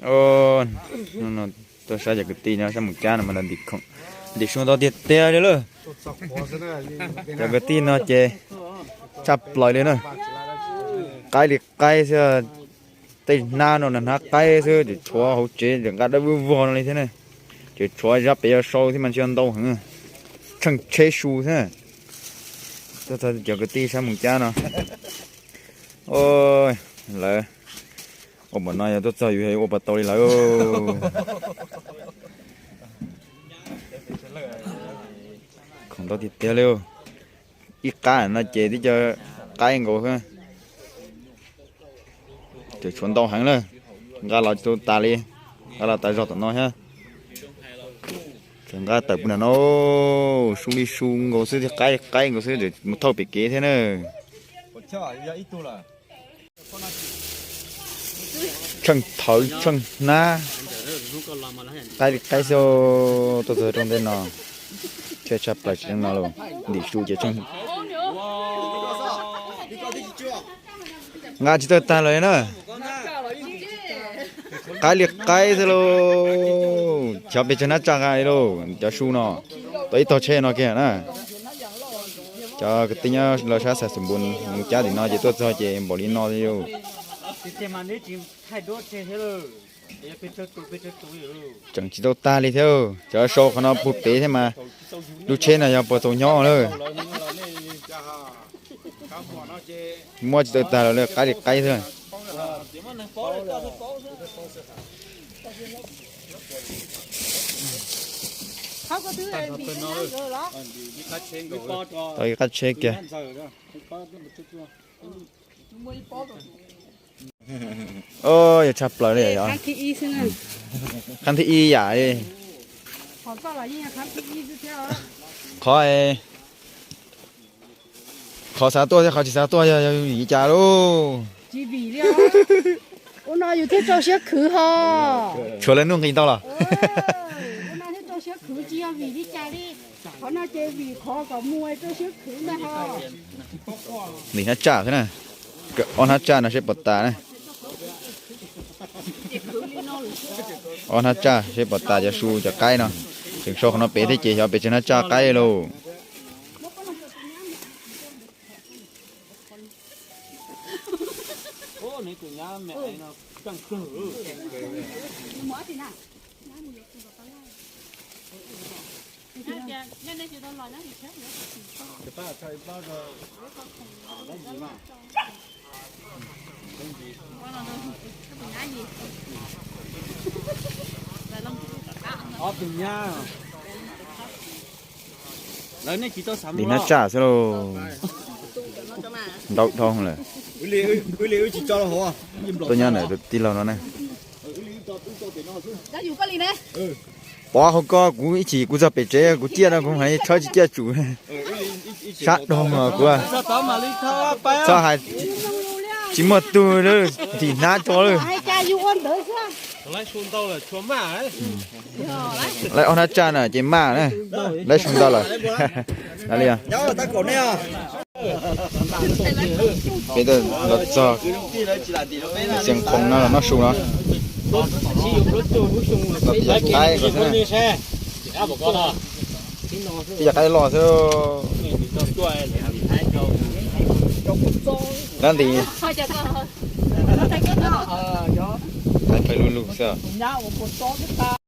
Hnub no tuaj saib cov kwv tij nyob sab Moos Cab no mas ntim khoom, ntim su ntau tiag tiag li lawm. Cov kwv tij no ces tshaj plaws li na. Qaib li qaib xwb, tej hnab no hnab qaib xwb, ces tshuav hauv tsev ces nqa dawb vog no li thiab na. Ces tshuav zab pem yog sau thiab mas ntshe ntau heev, tsheej tsheb su thiab. Tuaj txog cov kwv tij sab Moos Cab no, lawv ua npaum no yog tuaj txog yus yog ua puas tau li lawm. Khoom ntau tiag tiag li. Ib qab no ces twb cov qaib nkaus xwb. Ces tshuav ntau heev lawm, nqa los tsis tau tas li, nqa los tas zog tom no thiab. Ces nqa tawm puag nram no, su li su nkaus xwb thiab, qaib qaib nkaus xwb, mus thauj pem kev thiab na. Tsheej thawv tsheej hnab, qaib li qaib xwb. Tuaj txog rau ntej no, tshaj plaws tsis zoo no los, ntim su ces tsheej, nqa tsis tau tag lawm na. Qaib li qaib xwb lauj, xyov pes tsawg hnab tsaj nqa li lauj, cov su no tau ib tog tsheb no kiag na. Cov kwv tij nyob lawv sab Xais Xus Npus Moos Cab tim no ces tuaj txog ces npaum li no li lauj. Tseem tsis tau tag li thiab, cov sau qhov no puag pem thiab mas, lub tsheb no yog puas txaus nyob lawm. Muab tsis tau tag los lawm, qaib li qaib xwb. Tau ib qab tsheb kiag. Yog tshaj plaws li yog. Qhab thib ib yam li. Qhov, qhov xav tuaj thiab qhov tsis xav tuaj yog vim li cas lauj? Ua no yus thiaj rau siab khwv ho. Tshuav lawv nuj nqis ntau los? Ua no thiaj rau siab khwv, tsis yog vim li cas li. Qhov no ces vim qhov kom mus rau siab khwv ntag ho. Ntim hnab tsaj xwb na. Ob hnab tsaj no seb puas tas na. Ob hnab tsaj seb puas tas cov su cov qaib no. Tseem sau qhov no pem thiab ces xyov pes tsawg hnab tsaj qaib lauj. Ntim hnab tsaj xwb lauj. Ntau dhau lawm. Tuaj nyob ntawm tus tij laug no ne. Pov hauv ko kuv ib chim kuv txog pem tsev kuv ciaj no kuv hais tshawb tsis ciaj tsum. Sab dhau kuv txhob hais, tsis muaj tug ntim hnab tso lawm. Lawv ob hnab tsaj na ces maj na, lawv su ntau lawm. Peb los txog Xeev Khuam no los noj su no. Los tib yam qaib ko xwb. Tib yam qaib loj xwb. Dab nti. Qaib pawg lug lug xwb.